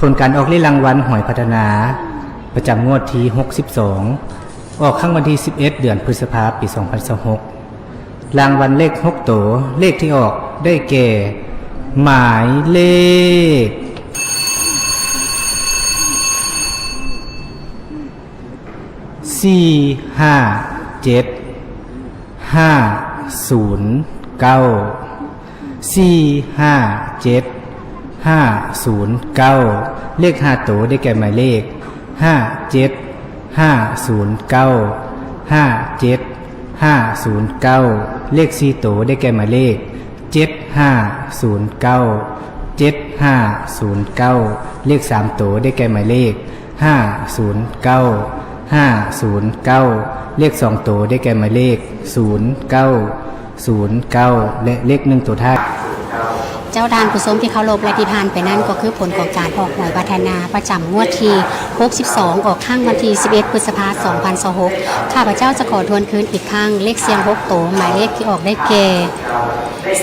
ຜົນການອອກເລກລາງວັນຫວຍພັດທະນາ ປະຈຳງວດທີຫົກສິບສອງ ອອກຄັ້ງວັນທີສິບເອັດ ເດືອນພຶດສະພາ ປີສອງພັນຊາວຫົກ ລາງວັນເລກຫົກໂຕ ເລກທີ່ອອກໄດ້ແກ່ ໝາຍເລກ ສີ່ຫ້າເຈັດ ຫ້າສູນເກົ້າ ສີ່ຫ້າເຈັດ ຫ້າສູນເກົ້າ ເລກຫ້າໂຕໄດ້ແກ່ໝາຍເລກ ຫ້າເຈັດ ຫ້າສູນເກົ້າ ຫ້າເຈັດ ຫ້າສູນເກົ້າ ເລກສີ່ໂຕໄດ້ແກ່ໝາຍເລກ ເຈັດຫ້າສູນເກົ້າ ເຈັດຫ້າສູນເກົ້າ ເລກສາມໂຕໄດ້ແກ່ໝາຍເລກ ຫ້າສູນເກົ້າ ຫ້າສູນເກົ້າ ເລກສອງໂຕໄດ້ແກ່ໝາຍເລກ ສູນເກົ້າ ສູນເກົ້າ ແລະ ເລກໜຶ່ງໂຕທ້າຍ. ເຈົ້າ ທ່ານຜູ້ຊົມທີ່ເຄົາລົບ ແລະ ທີ່ຜ່ານໄປນັ້ນກໍຄືຜົນຂອງການອອກຫວຍພັດທະນາ ປະຈຳງວດທີຫົກສິບສອງ ອອກຄັ້ງວັນທີສິບເອັດ ພຶດສະພາ ສອງພັນຊາວຫົກ. ຂ້າພະເຈົ້າຈະຂໍທວນຄືນອີກຄັ້ງ ເລກສ່ຽງຫົກໂຕ ໝາຍເລກທີ່ອອກໄດ້ແກ່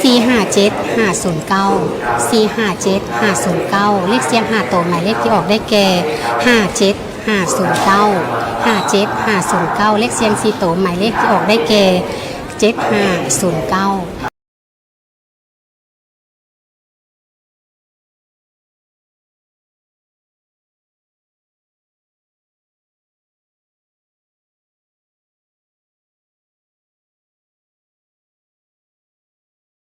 ສີ່ຫ້າເຈັດ ຫ້າສູນເກົ້າ ສີ່ຫ້າເຈັດ ຫ້າສູນເກົ້າ ເລກສ່ຽງຫ້າໂຕ ໝາຍເລກທີ່ອອກໄດ້ແກ່ ຫ້າເຈັດ ຫ້າສູນເກົ້າ ຫ້າເຈັດ ຫ້າສູນເກົ້າ ເລກສ່ຽງສີ່ໂຕ ໝາຍເລກທີ່ອອກໄດ້ແກ່ ເຈັດຫ້າສູນເກົ້າ.